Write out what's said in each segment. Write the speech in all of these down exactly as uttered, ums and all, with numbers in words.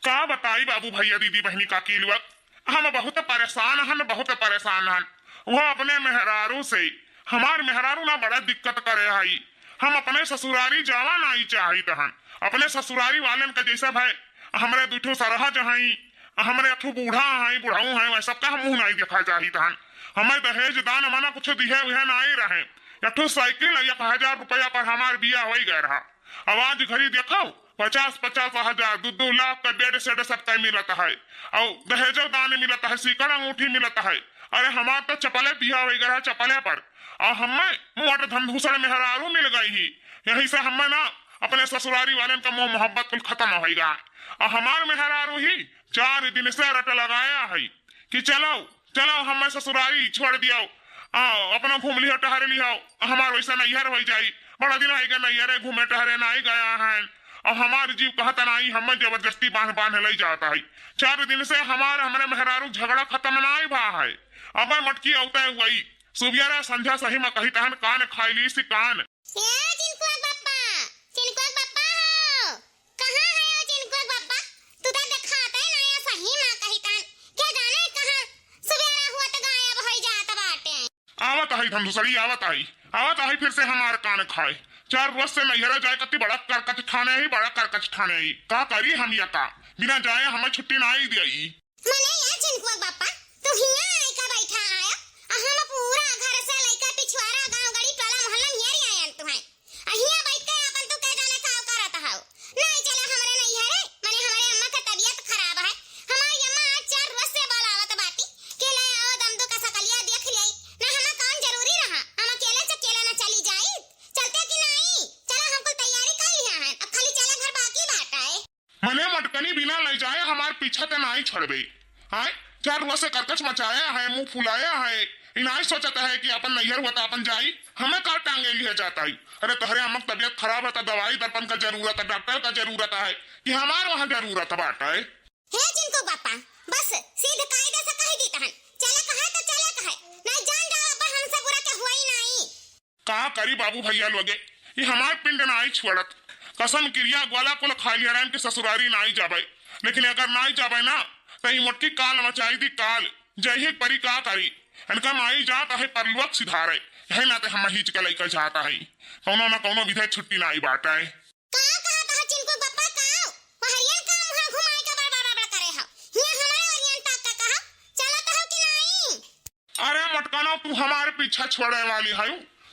का बताई बाबू, भइया, दीदी, बहिनी, काकी लोग, हम बहुत परेशान हन, बहुत परेशान हन। वह अपने मेहरारू से, हमार मेहरारू ना बड़ा दिक्कत करे हई। हम अपने ससुरारी जावा नाई चाहित हन। अपने ससुरारी वालन का जैसा भाई, हमरे दुठो सरहज हई, हमरे अठू बूढ़ा हई, बुढ़ऊ हई, वह सबका हम मुँह नाई देखा चाहित हन। हमें दहेज दान मना कुछ दिहे उहे नाई रहे। अठू साइकिल एक हजार रुपया पर हमार बिया होई गए रहा। अब आज घड़ी देखो, पचास पचास हजार, दो दो लाख का बेड सेड सबका मिलत है, और दहेजो दान मिलत है, सीकड़ अंगूठी मिलत है। अरे, हमार तो चपले बिया होई गए रहा, चपले पर। और हमें मोट धंधुसड़ मेहरारू मिल गई ही। यही से हमें ना अपने ससुरारी वालन का मोह मोहब्बत कुल खत्म होई गा। और हमार मेहरारू ही चार दिन से रट लगाया है कि चलो, चलो, हमें ससुरारी छोड़ दियो, आओ, अपना घूम लिहो, टहर लिहो, हमार वैसा नैहर होई जाई। बड़ा दिन होई गए नैहरे घूमे टहरे नाई गया है। और हमार जीव कहत नाई, हमें जबरदस्ती बांध बांध लई जाता है। चार दिन से हमार, हमरे मेहरारू झगड़ा खत्म नाई भा है। अब मटकी औते हुई सुबियारा संझा सही में कही तहन कान खाई ली सी कान। ए चिनकुआ बापा, चिनकुआ बापा हो, कहाँ है ओ चिनकुआ बापा? तू तो देखाते ना या सही में कही तहन, क्या जाने कहाँ सुबेरा हुआ तो गायब होई जात बाटे। आवत आई धंधुसड़ी, आवत आई, आवत आई फिर से हमार कान खाए। चार रोज से नैहरा जाए कति बड़ा करकच ठाने ही, बड़ा करकच ठाने ही। का करी हम या का? बिना जाए हमें छुट्टी नाई देई। मने या चिनकुआ बापा, तू हियां आइका बैठा आया, आ हम पूरा घर से लइका पिछुआरा गांव गड़ी टोला मोहल्ला नियर आयन तुहैं। आ हियां बैठ के आपन तू के जाने का करत हौ। नाई चला हमरे नैहरे, मने हमरे अम्मा के तबियत खराब है। हमारी अम्मा आज चार रोज से बोलावत बाटी कि ले आओ दमदू का सकलिया देख लेई। ना हमें कौन जरूरी रहा, हम अकेले से अकेले ना चली जाई। चलते कि नाई? चला हम कुल तैयारी कर लिया है, अब खाली चला घर बाकी बाटा है। मने मटकनी बिना लइ जाए हमार पीछा ते नाई छोड़बे। आय, चार रोज से करकच मचाया है, मुंह फुलाया है, ई नाई सोचत है कि अपन नैहर हुआ त अपन जाई, हमें का टांगे लिया जाता है। अरे तोहरे अम्मा के तबियत खराब है त दवाई दर्पण का जरूरत है, डॉक्टर का जरूरत है, कि हमार वहाँ जरूरत बाटे। हे चिनकू बापा, बस सीध कायदे से कह दी तहन, चला कहे तो चला कहे, नहीं जान जाओ अब हमसे बुरा के हुआ ही नहीं। का करी बाबू भइया लोगे, ई हमार पिंड नाई छोड़त। कसम किरिया ग्वाला कुल खा लिया रहन के ससुरारी नाई जाबे, लेकिन अगर नाई जाबे ना, त ई मोटकी काल मचाई दी काल। जय ही परी का करी, इनका माई जात है परलोक सिधारे, यही नाते हम हीच के लइका जात है, कौनो ना कौनो विधे छुट्टी नाई बाटे। का कहत ह चिनकू बप्पा का? पहरियन का मुंह घुमाई के बड़ बड़ बड़ करे ह। हिया हमारे ओरियन ताक के कहा, चलत हो कि नाई? अरे मटकाना, तू हमारे पीछा छोड़े वाली है?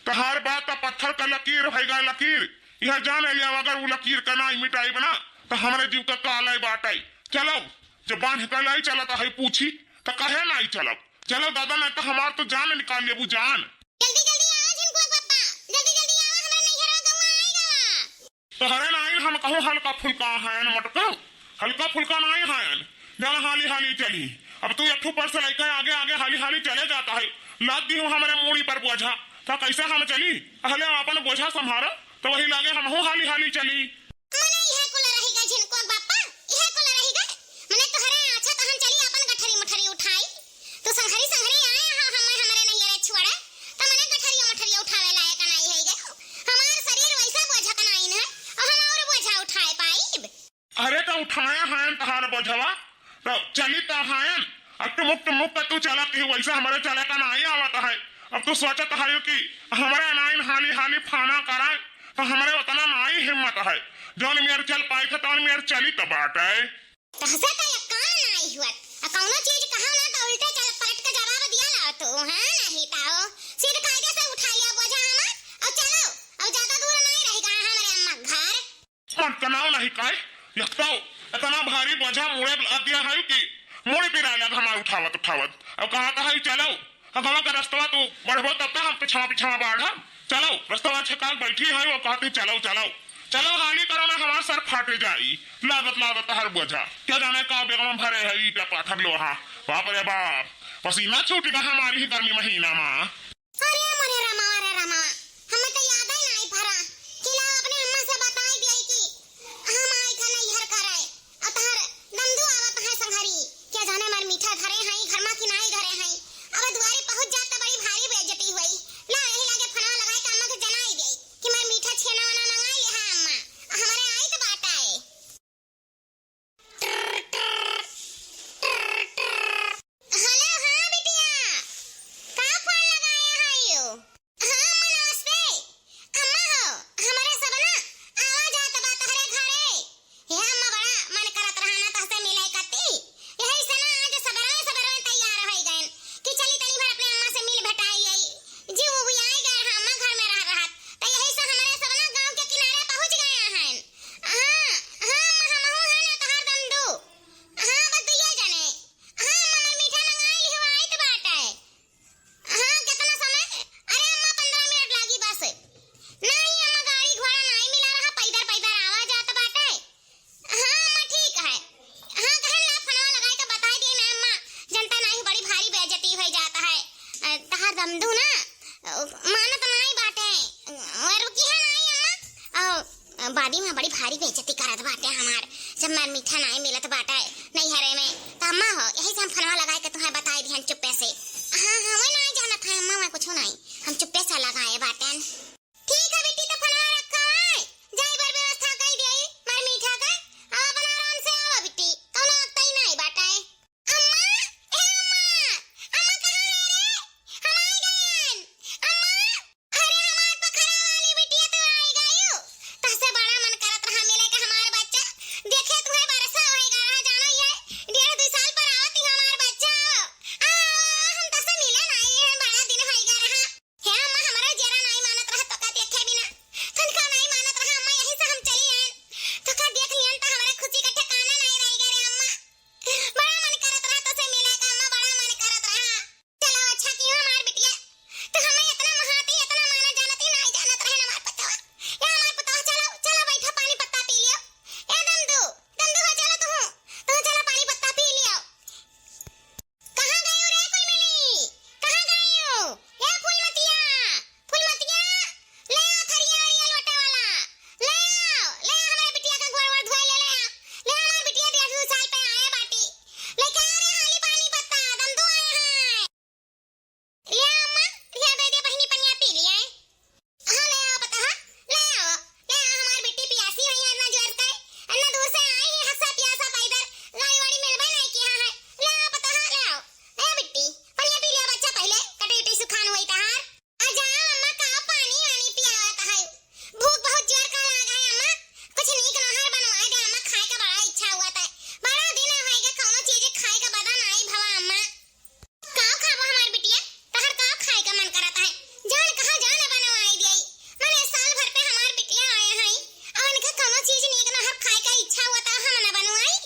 तोहार बात त पत्थर का लकीर भइगा लकीर। यह जान लिया, अगर वो लकीर का नाई मिटाई बना, तो हमरे जीव का काला बाटे। चलो, जब बांध के लाई चलत है पूछी, तो कहे नाई चलब? चलो दादा, नहीं तो हमार तो जान निकाल लेबू जान। जल्दी जल्दी आवा झिनकुआ बप्पा, जल्दी जल्दी आवा, हमरा नैहरवा गौवा आए गवा। तोहरे नाई हम कहूँ हल्का फुल्का हयन मटको, हल्का फुल्का नाई हयन। जान हाली हाली चली। अब तू एक ठो पर से लइका आगे आगे हाली हाली चले जाता है, लाद दी हूँ हमरे मूड़ी पर बोझा, तो कैसे हम चली? पहले अपन बोझा संभारो, तो वही लागे हमहू हाली हाली चली। मने इहे कुल रहिगा झिनकुआ बप्पा, इहे कुल रहिगा। मने तोहरे आछा तहन चली अपन गठरी मुठरी उठाई। तू संघरी संघरी आए हो, हम हमरे नैहरे छुअड़े, त मने गठरिया मुठरिया उठावे लायक नाई है गे। हमार शरीर वैसा बोझक नाई न है, और हम और बोझा उठाए पाइब। अरे तो उठाए हैं तहार बोझवा, तो चली तो हैं। अब टुमुक टुमुक के तू चलत ही, वैसे हमरे चले का नाई आवत है। अब तू सोचत है कि हमरे नाइन हाली हाली फाना कराए, तो हमरे उतना नाई हिम्मत है। जौन मेर चल पाई थे, तौन मेर चली तो बाटे। तहसे तो एक काम नाई हुअत। आ कौनो चीज कहो ना तो उल्टे चल पलट के जवाब दिया लाओ तू, हाँ? नहीं ताओ। सीध कायदे से उठा लिया बोझा हमार, और चलो, अब ज्यादा दूर नहीं रहेगा हमरे अम्मा के घर। मटकनाओ नहीं काय, एक तो इतना भारी बोझा मुड़े लाद दिया है कि मुड़ी पिराए लग हमार उठावत उठावत। अब कहा था है चलो, अब हवा का रस्तवा तू बढ़बो तब तक हम पिछवा पिछवा बाढ़ब। चलो, रस्तवा छेकाल बैठी है, वो कहती चलो चलो। चलो हाली करो ना, हमार सर फाटे जाई। लादत लादत हर बोझा, क्या जाने का बेगवा भरे है ईटा पाथर लोहा। बाप रे बाप, पसीना छूट गया हमारी ही गर्मी महीना मा। अरे मोरे रामा, अरे रामा, हमें तो याद ही नहीं परा कि ला अपने अम्मा से बताई दिया कि हम आई का नैहर करे, और तहर दमदू आवत है संघरी, क्या जाने हमार मीठा धरे हैं घर मा कि नाई धरे हैं। अब दुआरे पहुंच जात तो बड़ी भारी बेइज्जती हुई। ला यही लागे फोनवा लगाए के अम्मा के जनाई दे कि हमार मीठा छेना वाना मंगाई ले है अम्मा, हमारे आई तो बात आए। बेइज्जती करत बाटे हमार, जब मार मीठा नाई मिलत बाटे नैहरे में। त अम्मा हो, यही से हम फोनवा लगाए के तुहें बताई दिहन चुप्पे से। हाँ, हाँ, वही नाई जानत है अम्मा, मैं कुछ नहीं, हम चुप्पे से लगाए बाटेन। ठीक है बिट्टी, तो फोनवा रखा है, जाई बर व्यवस्था कई दिया मार मीठा का, अब अपन आराम से आवा बिट्टी, कौनो अकतई नाई बाटे। अम्मा, ए अम्मा, अम्मा कहाँ है रे? हम आ गयन। अम्मा, अरे हमार पखरा वाली बिटिया, तू आई गयू। तहसे बड़ा मन करत रहा मिले के हमार बच्चा। देखे तुहे बरसा होई गा रहा, जानो ये डेढ़ दो साल पर आवत ही हमार बच्चा। आ, हम तहसे मिले नाई है, बड़ा दिन होई गा रहा। हे अम्मा, हमरो जियरा नाई मानत रहा तोका देखे बिना। तनका नाई मानत रहा अम्मा, यही से हम चली आयन। तोका देख लियन त हमरे खुशी का ठिकाना नाई रही गा रे अम्मा। बड़ा मन करत रहा तोसे मिले का अम्मा, बड़ा मन करत रहा। चलो अच्छा की हमार बिटिया, तो हमें इतना महाती, इतना माना जानती, नाई जानत रहे हमार पतवा। या हमार पतवा, चलो, चलो बैठो पानी पत्ता पी लियो। ए दमदू, दमदू हो, चलो तू, तू चलो पानी पत्ता पी लियो। कहाँ गयो रे कुलमिली? कहाँ गयो? ए फूलमतिया, फूलमतिया, ले आओ थरिया अरिया लोटा वाला। ले आओ, ले आओ हमारे बिटिया का गोड़ वोड़ धोए ले, ले आओ। ले आओ हमारे बिटिया डेढ़ दो साल पे आए बाटी। लेके आ रे हाली पानी पत्ता, दमदू आए हैं। ले आओ अम्मा, ले दे दे बहिनी पनिया पी लिया है। हाँ, ले आओ पतोहा, ले आओ, ले आओ, हमार बिट्टी पियासी है, इतना जोर से, इतना दूर से आई है, हंसा पियासा पैदल, गाड़ी वाड़ी मिलबे नहीं किया है। ले आओ पतोहा, ले आओ, ले आओ बिट्टी, पनिया पी लिया बच्चा, पहले कटई उटई सुखान हुई तहार। आ जाओ अम्मा, का पानी वानी पियावत है, भूख बहुत जोर का लागा है अम्मा, कुछ नीक नोहर बनवा दे अम्मा, खाए का बड़ा इच्छा हुआ था, बड़ा दिन होएगा, कौनो चीज खाए का बदा नाई भवा अम्मा। का खाबो हमार बिटिया? तहर का खाए का मन करत है? जान कहाँ जान बनवाई दियाई। मने साल भर पे हमार बिटिया आए हैं, अब इनका कौनो चीज नीक नोहर खाए का इच्छा हुआ त हम न बनवाई।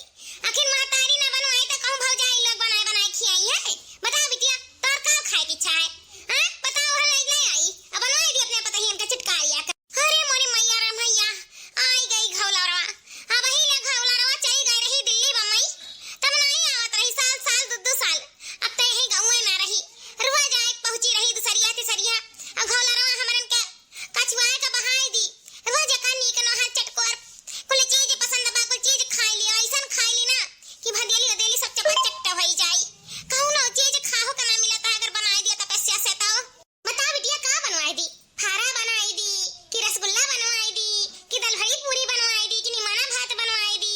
आखिर महतारी न बनवाई त कहूँ भौजाई लोग बनाए बनाए खियाई है। बताओ बिटिया, तोर का खाए की इच्छा है? हाँ? बताओ, हम ले, ले आई। अब बनवाई दी अपने पतहियन का चटकारिया का। अरे मोरी मैया रे मैया, आई गई घौलरवा। अबही ले घौलरवा चली गई रही दिल्ली बम्बई, तब नाई आवत रही, साल साल दू दू साल। अब तो यही गाँवे में रही, रुआ जाए पहुँची रही दूसरिया तीसरिया। अब घौलरवा हमरन के कछुआए के बहाई दी, रुआ जका नीक नोहर चटकोर कुल चीज पसंद बा, कुल चीज खाई लियो, ऐसन खाई ली ना कि भदेली उदेली सब चपट चट्ट होई जाई। कौनो चीज खाहो के ना मिलता है, अगर बनाई दिया तपस्या से तो। बता बिटिया, का बनवाई दी? फारा बनवाई दी कि रसगुल्ला बनवाई दी कि दलहरी पूरी बनवाई दी कि निमाना भात बनवाई दी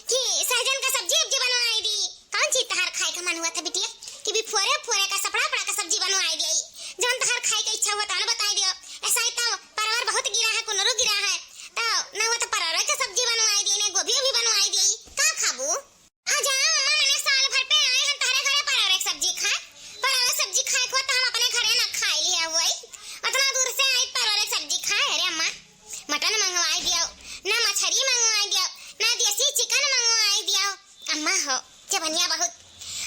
कि सहजन का सब्जी उब्जी बनवाई दी? कौन चीज तहार खाए का मन हुआ था बिटिया कि भी फोरे फोरे का सपड़ा पड़ा का सब्जी बनवाई दी? जौन तहार खाए का इच्छा हुआ था ना बताई दियो। ऐसा ही तो परवर बहुत गिरा है, कुनरू गिरा है, तो न हुआ तो परवर का सब्जी बनवाई दी, ने गोभी भी बनवाई दी। का खाबू? आ जाओ अम्मा, मने साल भर पे आए हैं तहरे घरे परवरे के सब्जी खाए। परवरे के सब्जी खाए को तो हम अपने घरे ना खाए लिया हुई। इतना दूर से आई परवरे के सब्जी खाए। अरे अम्मा, मटन मंगवाई दियो, ना मछरी मंगवाई दियो, ना देसी चिकन मंगवाई दियो। अम्मा हो, जबनिया बहुत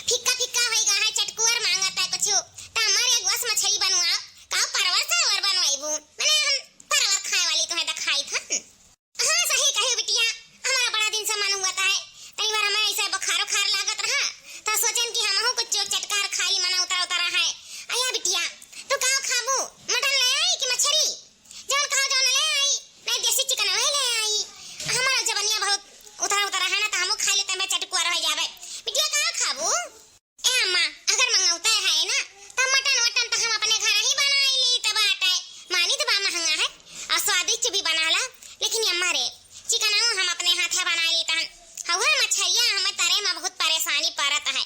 फिक्का फिक्का होई गा है, चटकुअर मांगत है कुछ। त अम्मा रे गोस मछरी बनवाओ, का परवर सरवर बनवाईबू? मने हम परवर खाए वाली तुम्हें तो खाई थन। हाँ, सही कही बिटिया, हमारा बड़ा दिन से मन हुआ था है, तनी बार हमें ऐसे बुखार उखार लागत रहा, तो सोचन कि हमहू कुछ चोक चटकार खाई, मना उतरा उतरा है। अया बिटिया, तू का खाबू, मटन ले आई कि मछरी? जौन कहा जौन ले आई, नहीं देसी चिकन वही ले आई। हमारा जबनिया बहुत उतरा उतरा है ना, तो हमहू खा लेते हैं, चटकुआ रह जावे। बिटिया का खाबू? ए अम्मा, अगर मंगौते है ना, त मटन वटन त हम अपने घर ही बनाई ली त बाटे। मानी त बा महंगा है और स्वादिष्ट भी बनाला, लेकिन ये अम्मा रे, चिकनऊ हम अपने हाथे बनाई ली तहन। हउहे मछरिया हमें तरे में बहुत परेशानी परत है।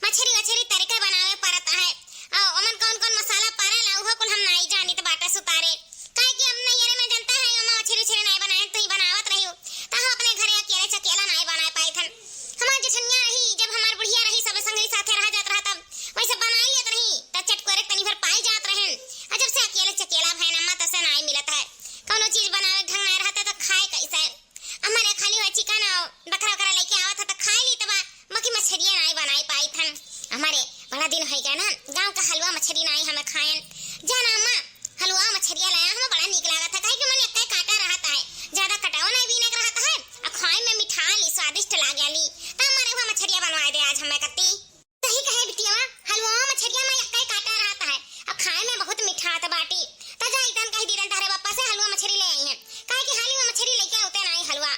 मछरी वछरी तरे के बनावे परत है। और ओमन कौन कौन मसाला परेला, उहो कुल हम नाई जानी त बाटे सुतारे। काहे कि हम नैहरे में जनता है, हम मछरी उछरी नाई बनाए, तू ही बनावत रही हो। त हम अपने घरे अकेले चकेला नाई बनाए पाई थन। हमार जेठनिया रही, जब हमार बुढ़िया रही, सब संगरी साथे रहा जात रहा, तब वैसे बनाई लेत रही, त चटकोरे तनी भर पाई जात रहन। आ जब से अकेले चकेला भयन अम्मा, तब से नाई मिलत है। कौनो चीज बनावे ढंग नाई रहता, त खाए कैसे? हमारे खाली हो चिकन आओ, बकरा उकरा लेके आवत है, त खाए ली तबा। बाकी मछरिया नाई बनाई पाई थन। हमारे बड़ा दिन हो गया ना, गाँव का हलवा मछरी नाई हमें खायन। जाना अम्मा, हलवा मछरिया लाया, हमें बड़ा नीक लागत है, काहे कि मन एक्के काटा रहत है, ज्यादा कटाओ नाई बीने के रहत है, और खाए में मिठाली स्वादिष्ट लागेली। त हमारे हुआ मछरिया बनवाए दे आज हमें कत्ती। सही कहे बिटिया, हलवा मछरिया में एक्के काटा रहत है, और खाए में बहुत मिठात बाटी। त जा इतन कही दीदन तहरे पापा से हलवा मछरी ले आई हैं, काहे कि हलवा मछरी लेके आते नाई हलवा।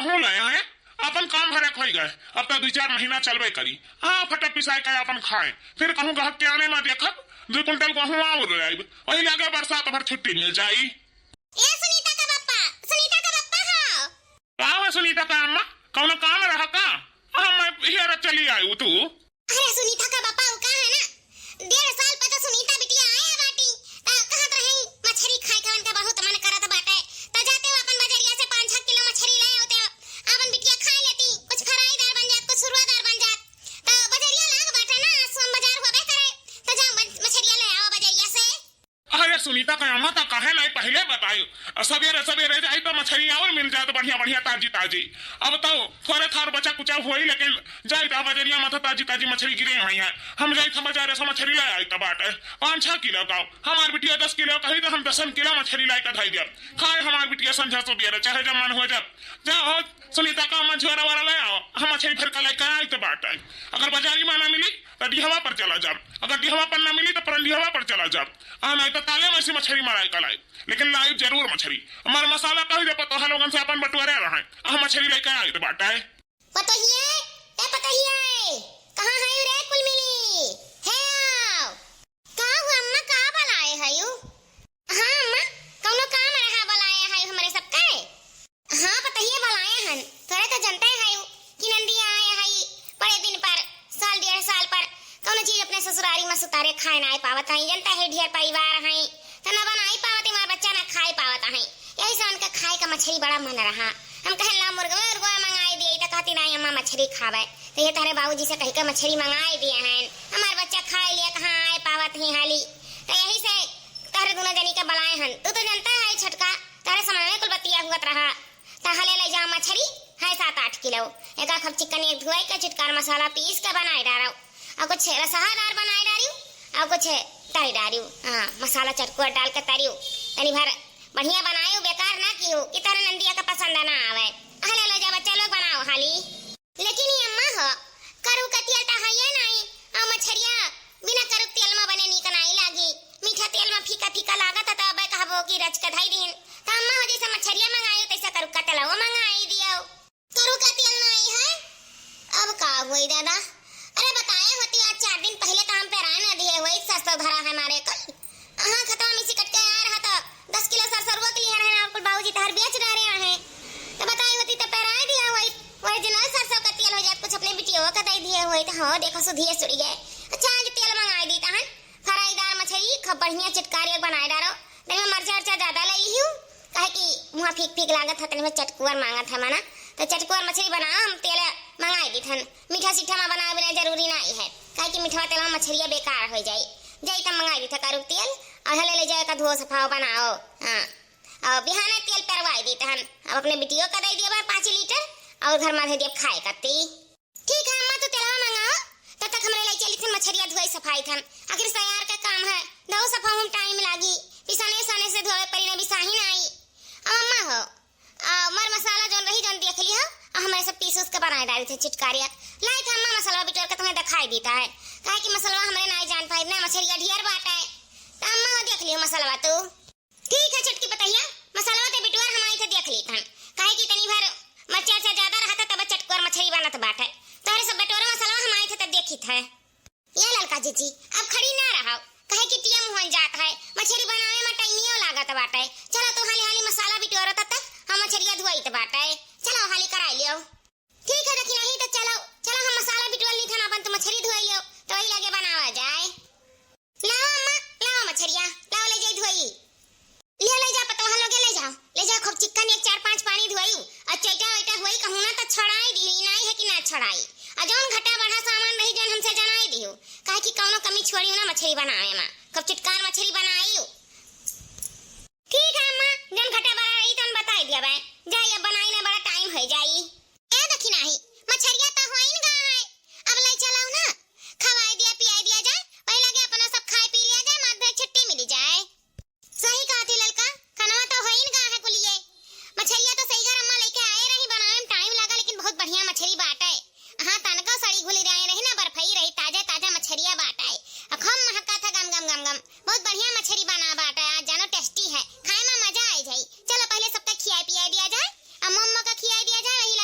हो ले आए, अपन काम भरे खोई गए। अब तो दुइ चार महीना चलबे करी। हाँ, फटा पिसाए के अपन खाए, फिर कहूँ गहक के आने मा देखब, दुइ कुंटल गहूँ और ले आइब। वही लगे बरसात भर छुट्टी मिल जाई। ए सुनीता का पप्पा, सुनीता का पप्पा हो। का हो सुनीता का अम्मा, कौनो काम रहा का? हाँ, मैं हियर चली आयु तू। अरे सुनीता का बापा, उ का है ना, डेढ़ साल पे तो सुनीता बिटिया आए बाटी, त कहत रही मछरी खाए के उनका बहुत मन करत बाटे, त जाते हो अपन बजरिया से पाँच छह किलो मछरी ले आओते हो, अपन बिटिया खा लेती, कुछ फ्राईदार बन जात, कुछ सुरवादार बन जात, त बजरिया लाग बाटे ना, आज सोम बाजार होबे करे, त जाओ बन-, मछरिया ले आओ बजरिया से। अरे सुनीता का अम्मा, त काहे नाई पहिले बताई? सबेरे सबेरे जाई त मछरी और मिल जात बढ़िया बढ़िया ताजी ताजी। अब तो थोरे थार बचा कुचा होई, लेकिन जाई त बजरिया मा त ताजी ताजी मछरी गिरे हुई है। हम जाई त बजारे से मछरी ले आई त बाटे पाँच छह किलो का। हमार बिटिया दस किलो कही त हम दसन किलो मछरी लाई के धई दिया। खाए हमार बिटिया संझा सबेरे चाहे जब मन हो जब। जा हो सुनीता का अम्मा झोरा वाला ले आओ, हम मछरी फिर का लेके आई त बाटे। अगर बजारी मा ना मिली त डिहवा पर चला जाब, अगर डिहवा पर ना मिली त परंडिहवा पर चला जाब। आ नाई त ताले मा से मछरी मराई का लाई, लेकिन लाई जरूर मछरी। हमार मसाला कही दे पतोहा लोगन से अपन बटोरे रहे, आ मछरी लेके आई त बाटे। पतोहिए, ए पतोहिए, कहाँ है रे कुल मिली? हे आओ। का हुआ अम्मा, का बलाए है यू? हाँ अम्मा, कौनो काम रहा बलाए है हमरे सबके? हाँ, पतोहिए बलाए हन। तोरे तो जनते हयू कि नंदिया आए हई बड़े दिन पर, साल डेढ़ साल पर। कौनो चीज अपने ससुरारी मा सुतारे खाए ना आए पावत हई। जनता है ढेर परिवार हई, त ना बनाई पावत, हमार बच्चा ना खाए पावत हई। यही से उनका खाए का मछरी बड़ा मन रहा। हम कहे ला मुर्गवा उर्गवा मंगाए दिए, त कहती नहीं अम्मा मछरी खावे। त ये तारे बाबूजी से कही के मछरी मंगाए दिए हैं। हमार बच्चा खाए लिया कहाँ आए पावत ही हाली। त यही से तहरे दुनो जनी के बलाए हन। तू तो जनता है छोटका, तहरे समझ में कुल बतिया हुआ रहा। त हले ले जा मछरी, है सात आठ किलो। एका खूब चिकन एक धुआई के चुटकार मसाला पीस के बनाए डारो। और कुछ रसहादार बनाए डारियो, और कुछ तरी डारियो। हाँ, मसाला चटकुआ डाल के तरियो। तनी भर बढ़िया बनायो, बेकार ना कियो, कि तहरे नंदिया के पसंद ना आवे। हले ले जा बच्चा लोग बनाओ हाली। लेकिन ये अम्मा हो, करू का तेल त हइये नाई, आ मछरिया बिना करू तेल मा बने नीक नाई लागी। मीठा तेल मा फीका फीका लागत है, त अबे कहबो कि रच के धई दीन। त अम्मा हो, जैसे मछरिया मंगाई, तैसे करू का तेलवा मंगाई दियो। करू का तेल नाई है, अब का होई दादा? अरे बताए होती आज चार दिन पहिले त हम पेराए ना दिए होई, सस्तो धरा है मारे कल। हाँ, खतवा में से कट के आया रहा त दस किलो सरसरुआ के लिए रहे ना, कुल बाबूजी तहर बेच रहे रहे। त बताई होती त पेराए दिया होई, original सरसों का तेल हो जात, कुछ अपने बिटियों का दे दिए होई। त हाँ, देखो सुधिए सुड़िए। अच्छा, आज तेल मंगाए दी तहन, फ्राईदार मछली, खूब बढ़िया चटकारी एक बनाए डारो। तनी में मरचा उरचा ज्यादा ले लिहू, काहे कि मुँह फीक फीक लागत है, तनी में चटकुअर मांगत है मना। त चटकुअर मछली बनाओ, हम तेल मंगाए दी थन। मीठा सीठा मा बनावे बिना जरूरी नाई है, काहे कि मीठवा तेल मा मछरिया बेकार हो जाई। जाई त मंगाई दी था करू तेल, और हले ले जाए का धो सफाओ बनाओ। हाँ, और बिहाने तेल पेरवाई दी तहन, अब अपने बिटियों का दे दिया बा पाँच लीटर, और घर मा दे दिया खाए कत्ती। ठीक है अम्मा, तू तेलवा मंगाओ, तब तक हमरे ले चली थन मछरिया धोई सफाई थन, आखिर सयार का काम है, धो सफाओ में टाइम लागी, पिसाने उसाने से धोवे परी ना, बिसाही ना आई। अब अम्मा हो, आ, मर मसाला जौन रही, जौन देख लियो, आ हमरे सब पीस उस के बनाए डाली थे चिटकारिया। लाई थे अम्मा मसलवा बिटोर के तुम्हें दिखाई देता है, काहे कि मसलवा हमरे नाई जान पाई ना, मछरिया ढेर बाटे। त अम्मा हो देख लियो मसलवा तू। ठीक है छोटकी पतहिया, मसलवा ते बिटोर हम आई थे देख ली थन, काहे कि तनी भर मरचा उरचा ज्यादा रहता तब चटकोर मछरी बनत बाटे। तोहरे सब बिटोर मसलवा हम आई थे तब देखी थे। ये ललका जीजी, अब खड़ी ना रहो, काहे कि टिया मुहन जात है, मछरी बनावे में टाइमियो लागत बाटे। चलो तू हाली हाली मसाला बिटोरो, तब तक हम मछरिया धुआइत बाटे। चलो हाली कराई लियो। ठीक है, देखी नहीं तो चलो, चलो हम मसाला बिटोर ली थन, अपन तो मछरी धुआई लियो, तो वही लगे बनावा जाए। लाओ अम्मा, लाओ मछरिया, लाओ ले जाई धुआई। ले, ले जा पतोहन लोगे, ले जाओ, ले जाओ, खूब चिक्कन एक चार पांच पानी धोई, और चैटा वैटा होई कहूँ ना तो छोड़ाई दी, ई नाई है कि ना छोड़ाई। और जौन घटा बढ़ा सामान रही जौन हमसे जनाई दियो, काहे कि कौनो कमी छोड़ी ना मछली बनावे मा, खूब चुटकार मछली बनाई। ठीक है अम्मा, जौन घटा बढ़ा रही तौन बताई दिया बे, जाई अब बनाई ना, बड़ा टाइम हो जाई। ए देखी नाही, मछरिया तो होइन गा है, अब ले चलाओ ना, खवाई दिया पियाई दिया जाए, वही लगे अपना सब खाए पी लिया जाए, मात भाई छुट्टी मिली जाए। सही कहत ही ललका, खनवा तो होइन गा है कुलिये। मछरिया तो सही घर अम्मा लेके आए रही, बनावे में टाइम लगा, लेकिन बहुत बढ़िया मछरी बाटे। हाँ, तनका सड़ी घुली रहे रही ना, बर्फई रही, ताजा ताजा मछरिया बाटे। अब खूब महका था गम गम गम गम। बहुत बढ़िया मछरी बना बाटे, आज जानो टेस्टी है, खाए में मजा आई जाई। चलो पहले सबका खियाई पियाई दिया जाए, अम्मा अम्मा का खियाई दिया जाए, वही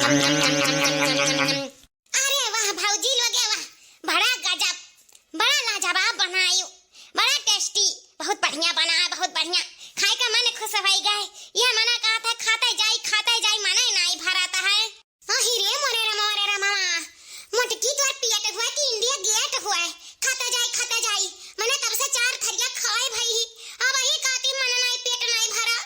अरे वाह भौजी लोगे वाह, बड़ा गजब, बड़ा लाजवाब बनायू, बड़ा tasty, बहुत बढ़िया बना है, बहुत बढ़िया। खाए का मन खुश होई गए। यह मना कहा था खाते जाई, खाते जाई, मने नाई भराता है। अही रे मोरे रे मोरे रे मामा, मोटकी तोर पेट हुआ कि India gate हुआ है? खाते जाई, खाते जाई, मने तब से चार थरिया खाए भई ही, अब यही काती मन नाई, पेट नाई भरा।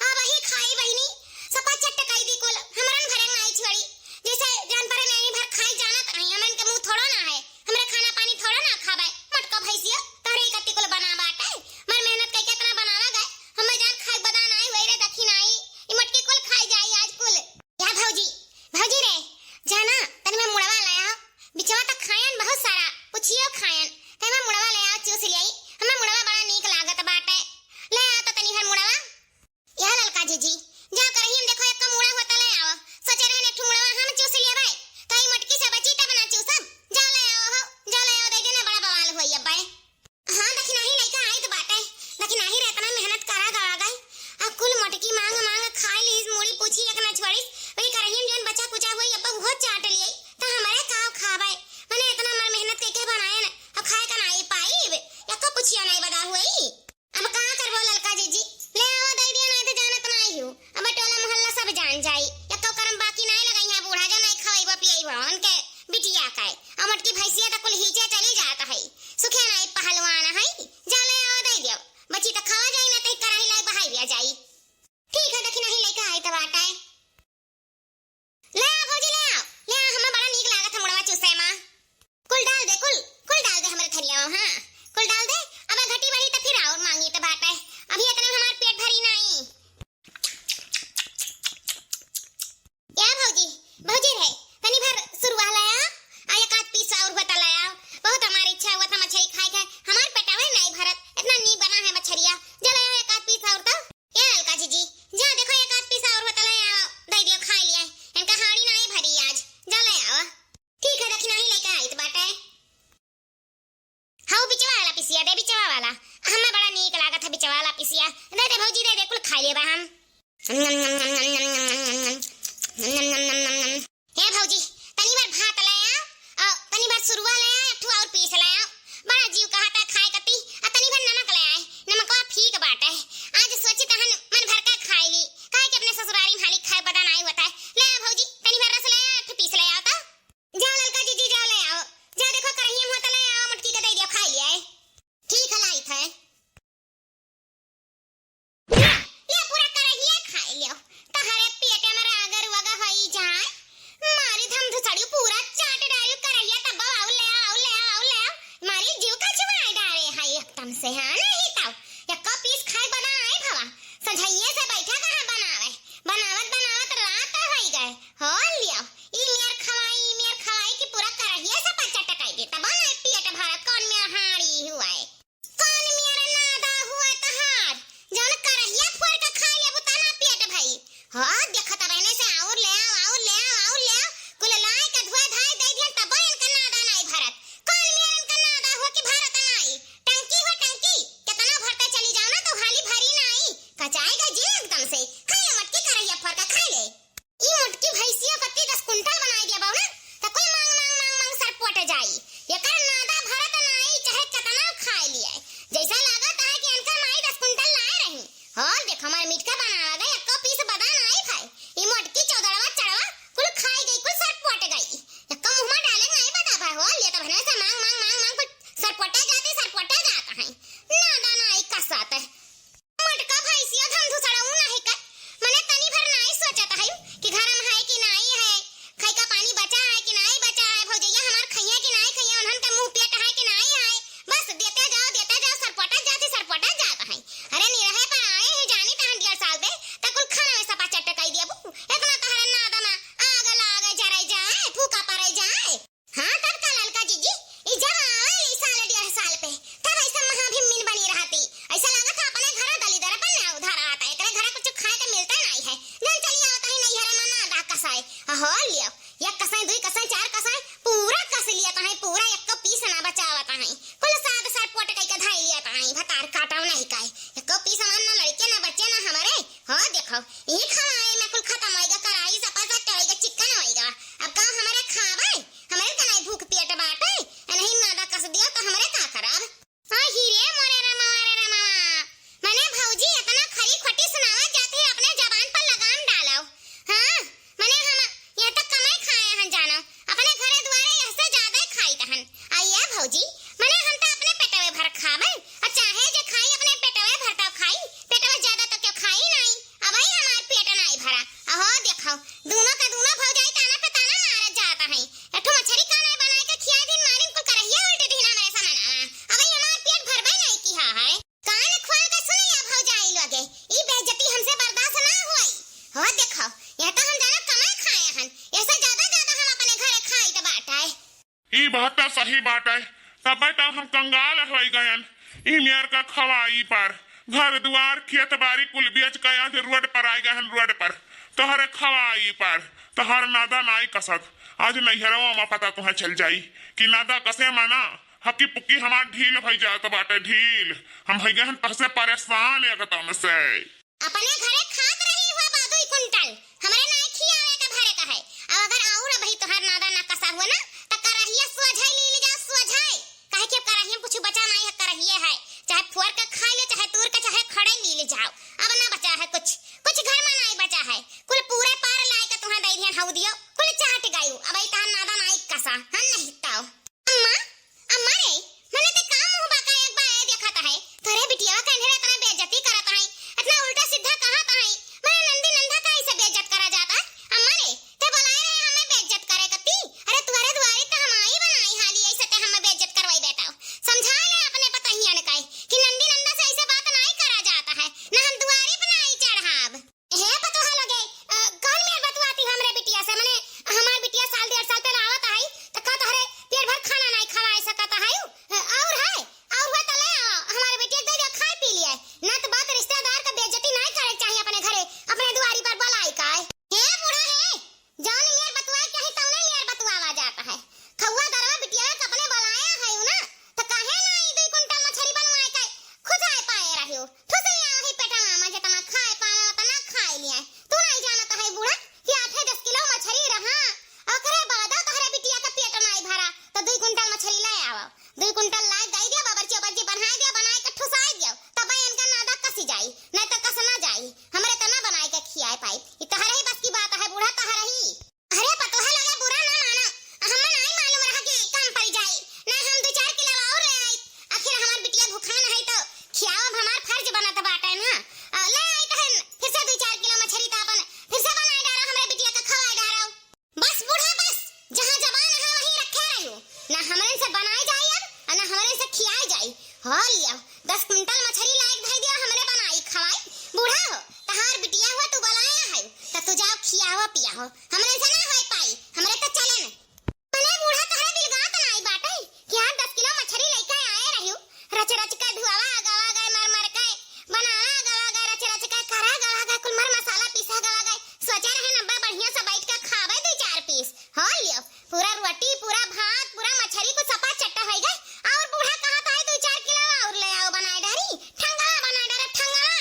अब ही खाई बहिनी, सपा चट कई दी कुल, हमरन भरे नाई छोड़ी। जैसे जान परे नहीं भर खाई जानत नहीं, हमरन के मुंह थोड़ो ना है, हमरे खाना पानी थोड़ो ना खावे। मटका भैंसिया, तोहरे ही कत्ती कुल बना बाटे, मर मेहनत कई के इतना बनावा गए, हमें जान खाए बदा नाई हुए रे दखी नाई, ई मटकी कुल खाई जाई आज कुल। या भौजी, भौजी रे, जाना, तनी मैं मुड़वा लाया, बिचवा तक खायन बहुत सारा, पुछियो खायन, तनी मैं मुड़वा ले आओ, चूस लियाई, हमें मुड़वा बड़ा नीक लागत बाटे, ले आओ तो तनी भर मुड़वा। यह ललका जीजी, जाओ करहिया में देखो, एक मुड़ा होता ले आओ। सोचे रहन एक ठो मुड़वा हम चूस लेबै, तो ई मोटकी से बची तब ना चूसब। जाओ ले आओ हो, जाओ ले आओ, दे देना, बड़ा बवाल होई अब्बे। हाँ, दखिनाही लइका आइत बाटे, दखिनाही रे, इतना मेहनत करा गड़ा गई, आ कुल मोटकी मांग मांग खाए लीस, मुड़ी पूछी एक ना छोड़ीस, वही करहिया में जौन बचा कुचा होई अब्बे उहो चाट लिये, तो हमरे का खावे, मने इतना मर मेहनत कइके बनायन, अब खाए का नाई पाइब, एको पुछिया नाई बदा होई। अब का करबो ललका जीजी, ले आवा दे दिया, नाई तो जानत नाई हूँ। अब टोला मोहल्ला सब जान जाई, एको करम बाकी नाई लगाई है बूढ़ा, जो नाई खवाइबो पियाइबो उनके बिटिया के। अब मोटकी भैंसिया तो कुल हीचे चली जात है, सुखे नाई पहलवान है, जा ले आवा दे दियो। बची तो खावा जाई ना, तही कराही लाई बहाई दिया जाई। ठीक है, दखिनाही लइका आई तो बाटे। ले आ भौजी, ले आ, ले आ, हमें बड़ा नीक लागत है मुड़वा चूसे मा। कुल डाल दे, कुल, कुल डाल दे हमरे थरिया में, हाँ, कुल डाल दे। अब घटी बढ़ी तो फिर और मांगी तो बात है, अभी इतने में हमार पेट भरी नाई। या भौजी, भौजी रे, तनी भर सुरुआ ले आ, आ एक आध piece और होता ले आओ। बहुत हमारी इच्छा हुआ था मछली खाए के, हमार पेटवे नहीं भरत, इतना नी बना है मछलिया। जा ले आओ एक आध piece और तो। ए ललका जीजी, जा देखो एक आध piece और होता ले आओ, दे दियो खाई लिए। इनका हाड़ी नाई भरी आज, जा ले आओ। ठीक है, दखिनाही लइका आइत बाटे। हाँ, बिचवा वाला पिसिया दे, बिचवा वाला। हमें बड़ा नीक लागत है बिचवा वाला पिसिया। दे दे भौजी, दे दे, कुल खाई लेबा हम। हे भौजी, तनी भर भात ले आओ, और तनी भर सुरुआ ले आओ, एक ठो और piece ले आओ। बड़ा जीव कहा था खाए कती, आ तनी भर नमक ले आए, नमकवा फीक बाटे। आज सोची तहन मन भर का खाए ली, काहे कि अपने ससुरारी में हाली खाए बदा नाई होता है। ले आओ भौजी, तनी भर रस ले आओ, एक ठो piece ले आओ तो। जाओ ललका जीजी, जाओ ले आओ, जा देखो करहिया में होता ले आओ, मोटकी के दे दियो, खाए लिया है। ठीक है, लाई थे। ले, ले पूरा करहिया खाए लियो। तहरे पेटे में रागर वगा होई जाए। मारी धम धुसड़ी पूरा चाट डारी करहिया, तब आओ ले आओ, ले आओ, ले आओ। मारी जीव का जुआई डारे है एकदम से, हाँ नहीं तो। यक्को piece खाए बना आए भवा। संझइये से बैठा कहाँ बनावे। बनावत बनावत रात होई गए। हो लियो। ई मेर खवाई, ई मेर खवाई कि पूरा करहिया से पचट कई दे। तब ना पेट भरत, कौन मेर हाड़ी हुआ है। कौन मेरा नादा हुआ तहार? जौन करहिया फोड़ के खाए लेबू तना पेट भई। हो, देखत रहने से आउर ले आओ, आउर ले आओ, आउर ले आओ। कुल लाए के धोए धाए दे दिहन तबो इनका नादा नाई भरत। कौन मेरा इनका नादा हुआ कि भरत नाई? टंकी हो टंकी, केतना भरते चली जाओ ना तो हाली भरी नाई। कचाए गई जी एकदम से। खाए ले मोटकी करहिया फोड़ के खाए ले। ई मोटकी भैंसिया कत्ती दस कुंटल बनाई दिया बाऊ ना, त कुल मांग, मांग, मांग, मांग सरपोट जाई। एकर नादा भरत नाई, चाहे कतना खाए लिए। जैसा लागत है कि इनका माई दस कुंटल लाए रही। और देख, हमार मीठ का बनावा गए, एको piece बदा नाई खाए। ई मोटकी चौदड़वा चढ़वा कुल खाए गई, कुल सरपोट गई। एको मुंह में डाले नाई बदा भाई हो, ले तो भने से मांग, मांग, मांग, मांग, कुल सरपोटा जाते, सरपोटा जाता है। नादा नाई कसत है। मोटका भैंसिया धमधुसड़ऊ नाहीं का, मने तनी भर नाहीं सोचत है कि घर में है कि नाहीं है, खाई का पानी बचा है कि नाहीं बचा है, भौजैया हमार खइया कि नाहीं खइया, उन्हन के मुंह पेट है कि नाहीं है, बस देते जाओ, देते जाओ, सरपटत जात है, सरपटत जात है। अरे निरहे पर आए हैं जानी तहन डेढ़ साल पे, त कुल खाना में सपा चट कई दिया बू, इतना तहरा नादा में आग लागे, जरे जाए, फूका पड़े जाए। हाँ, तब का ललका जीजी, ई जब आवेली साल डेढ़ साल पे, तब ऐसा महाभिम्मिन बनी रहती। ऐसा लागत है अपने घर दलिदर पर ना उधार आता है, एकरे घर कुछ खाए के मिलता नहीं है। जन चली आवत है नैहरे में ना दा कसाए। हो लियो, एक कसाए, दुई कसाए, चार कसाए, पूरा कस लिया तहां, पूरा एक piece ना बचावा तहां। कुल साद सरपोट कई के धाई लिया तहां, भतार काटाव नहीं काए। एक piece हमार ना लड़के ना बच्चे ना हमारे। हो देखो, ई खवाए में कुल खत्म होएगा, कराई सपा से टरेगा, चिकन होएगा। बात तो सही बाटे, तबे तो हम कंगाल होइ गयन। ई मेर का खवाई पर घर दुआर खेत बारी कुल बेच के आज रोड पर आइ गयन, रोड पर तोहरे खवाई पर। तोहर नादा नाई कसत, आज नैहरवा मा पता तोहे चल जाई कि नादा कसे माना। हकी पुकी हमार ढील होइ जात बाटे, ढील। हम होइ गयन तोहसे परेशान एकदम से। अपने घरे खात रही हुआ बा दुई कुंटल, हमरे नाई खियावे के भरे का है। अब अगर और अबही तोहार नादा ना कसा हुआ ना, त करहिया सोझाई लील जाओ, सोझाई। काहे कि अब करहिया में कुछ बचा नाई है, करहिया है। चाहे फोर के खाइ ले, चाहे तूर के, चाहे खड़े लील जाओ। अब ना बचा है कुछ, कुछ घर मा नाई बचा है। कुल पूरे पार लाइ के तोहार दइ दिहन हऊ दियो, कुल चाट गयू। अब ई तोहार नादा नाई कसा, हम नहीं ताओ। अम्मा, अम्मा रे, मने ते का मुँह बाका एक बार ए देखत है? तोरे बिटिया का एन्हरे इतना बेइज्जती करत है, इतना उल्टा सीधा कहत है। मने नंदी नंदा का ऐसे बेइज्जत करा जाता है? अम्मा रे, ते बोलाए रहे हमें बेइज्जत करे कती? अरे तुहरे दुआरी त हम आई बनाई हाली, ऐसे ते हमें बेइज्जत करवाई बेटा। समझा ले अपने पतहियन का कि नंदी नंदा से ऐसे बात नाई करा जाता है, ना हम दुआरी पे नाई चढ़ाब। हे पतोहा लोगे, अ, कौन मेर बतुआती हो हमरे बिटिया से? मने हमार बिटिया साल डेढ़ साल पे आवत है, त का तोहरे पेट भर खाना नाई खवाए सकत है? अ, और है, और हुआ त ले आओ, हमारे बिटिया के दे दे, खाए पी लिए। ना त बात रिश्तेदार का बेइज्जती नाई करे के चाहिए अपने घरे, अपने दुआरी पर बोलाई का है। हे बूढ़ा हे, जौन मेर बतुआए के चाही, तौने मेर बतुआवा जात है। खौआ दरवा बिटिया के अपने बोलाया है उ ना, त काहे ना ई दुई कुंटल मछरी बनवाए के खुजाए पाए रहियो? ठुसैया वही पेटवा में जितना खाए पाए उतना खाए लिया। तू नहीं जानत है बूढ़ा कि आठे दस किलो मछरी रहा, ओकरे बादो तोहरे बिटिया के पेट नाई भरा, त दुई कुंटल मछरी ले आवा। दुई कुंटल लाइ दइ दियो, बाबरची ओबरची बनाइ दियो, बनाइ के ठुसाइ दियो, तबे इनका नादा कसी जाई, नाहीं त कस ना जाई। हमरे त ना बनाइ के खियाए पाई। ई तहरे ही बस की बात है बूढ़ा, तहरे ही। अरे पतोहा लोगे बुरा ना मानो, हमें नाहीं मालूम रहा कि कम पड़ जाई, नाहीं हम दुई चार किलो और ले आई। आखिर हमार बिटिया भूखान है तो खियावब हमार फर्ज बनत बाटे ना। अ, ले आई तहन फिर से दुई चार किलो मछरी त अपन फिर से बनाए डारो, हमरे बिटिया के खवाए डारो। बस बूढ़ा बस, जहाँ जबान है वहीं रखे रहियो। ना हमरन से बनाए जाई अब, और ना हमरन से खियाए जाई। हो लियो, दस कुंटल मछरी लायक धई दियो, हमरे बनाई खवाई। बूढ़ा हो, तहार बिटिया हो, तू बोलाया है, त तू जाओ खियाओ पियाओ। हमरन से ना होए पाई, हमरे त चले न। मने बूढ़ा तहरे बिलगात नाई बाटे कि यार दस किलो मछरी लइके आए रहियो, रच रच के धुआवा गवा गए, मर मर के बनावा गवा गए, रच रच के करा गवा गए, कुल मर मसाला पीसा गवा गए। सोचे रहे नब्बे बढ़िया से बैठ के खावे दुई चार पीस। हो लियो, पूरा रोटी, पूरा भात, पूरा मछरी कुल सपा चट्टा होइ गए। और बूढ़ा कहत है दुई चार किलो और ले आओ बनाए डारी, ठंगवा बनाए डारे, ठंगवा।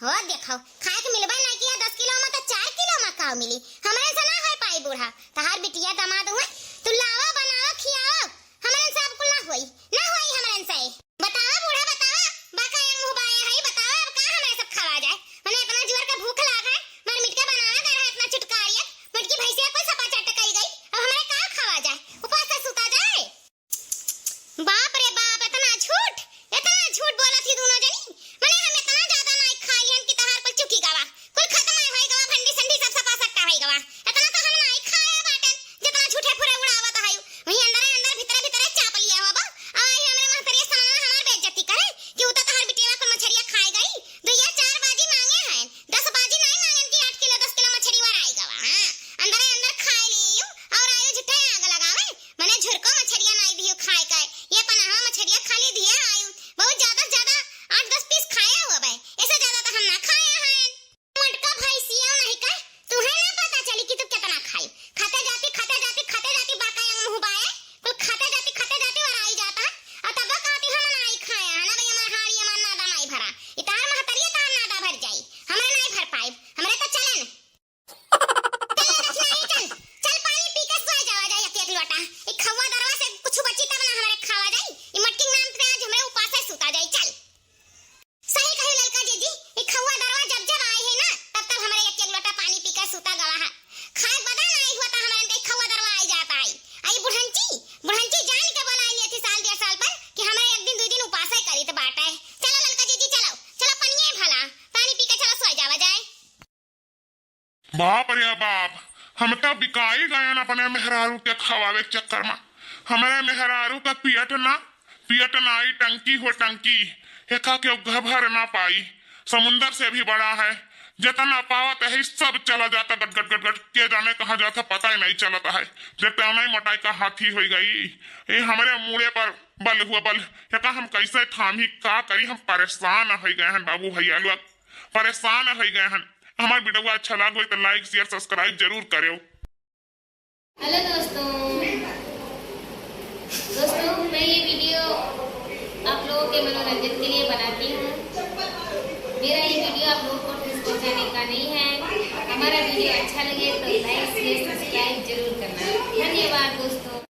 हो देखो, खाए के मिलबे ना किया दस किलो में तो चार किलो में का मिली। हमरे से ना होए पाई बूढ़ा, तहार बिटिया दामाद हुए, तू लावा बनावा खियावा, हमरे से अब कुल ना होई, ना होई हमरे से। बतावा बूढ़ा, बतावा, बाका एक मुँह बाया है, बतावा अब का हमरे सब खावा जाए? मने इतना जोर के भूख लाग है, मर मिट के बनावा दे रहा इतना चुटकारियत, मोटकी भैंसिया कोई सपा चट कई गई, अब हमरे का खावा जाए? उपास से सुता जाए? बाप रे बाप, इतना झूठ, इतना झूठ बोलत ही दोनों जनी। मने हम इतना ज्यादा नाई खा लियन कि तहार कुल चुकी गवा, कुल खत्म है होई गवा, भंडी संडी सब सपा सट्टा होई गवा। इतना तो हम नाई खाए बाटन, जितना झूठे फुरे उड़ावत है। वहीं अंदर अंदर भीतरे भीतरे चाप लिया हो बा। आई हमरे महतरिया सामने हमार बेइज्जती करे कि उ तो तहार बिटिया कुल मछरिया खाए गई। दुइया चार बाजी मांगे हैं, दस बाजी नाई मांगन कि आठ किलो दस किलो मछरी वराई गवा। हाँ, अंदर अंदर खाए लियो और आयो झूठे आग लगावे। मने झुरको मछरिया नाई दियो खाए का, ये पनाहवा मछरिया खाली दिया आयु, बहुत ज्यादा से ज्यादा आठ दस पीस खाया हुआ बे, ऐसे ज्यादा तो हम ना खाया है। मोटका भैंसिया नहीं का, तुहे ना पता चली कि तू कितना खाई, खाते जाती, खाते जाती, खाते जाती, बाका अंग मुँह बाए, कुल खाते जाती, खाते जाती वराई जाता है, और तब कहती हम नाई खाया है ना भाई, हमार हाड़ी, हमार नादा नाई भरा, इतार महतरिया तार नादा भर जाई, हमरा नाई भर पाई, हमरे तो चले न। चल रे दक्षिणाई, चल, चल पानी पी के सोए जावा जाए एक एक लोटा। ई खौआ दरवा से कुछ बची तब ना हमरे खावा जाई। ई मटकी नाम पे आज हमरे उपासे सुता जाई। चल। सही कही ललका जीजी, ई खौआ दरवा जब जब आई है ना, तब तब हमरे एक एक लोटा पानी पी के सुता गवा है। खाए बदा ना आई हुआ त हमरे के खौआ दरवा आई जाता आई। आई बुढ़ंची, बुढ़ंची जान के बोलाई नहीं थी साल डेढ़ साल पर कि हमरे एक दिन दुई दिन उपासे करी त बाटे। चलो ललका जीजी चलो, चलो पनिये भला, पानी पी के चलो सोए जावा जाए। बाप रे बाप, हम तो बिकाई गयन अपने मेहरारू के खवावे के चक्कर में। हमरे मेहरारू का पियट ना, पियट ना आई टंकी हो टंकी, एका के घर भर ना पाई, समुंदर से भी बड़ा है। जितना पावत है सब चला जाता गट गट गट गट, के जाने कहाँ जाता पता ही नहीं चलता है। देखते नहीं मोटाई का हाथी हो गई, ये हमारे मूड़े पर बल हुआ बल। एका हम कैसे थामी, का करी, हम परेशान हो गए हैं बाबू भैया लोग, परेशान हो गए हैं। हमार वीडियो अच्छा लाग होई तो like share subscribe जरूर करेव। हेलो दोस्तों, दोस्तों मैं ये वीडियो आप लोगों के मनोरंजन के लिए बनाती हूँ। मेरा ये वीडियो आप लोगों को ठेस पहुँचाने का नहीं है। हमारा वीडियो अच्छा लगे तो like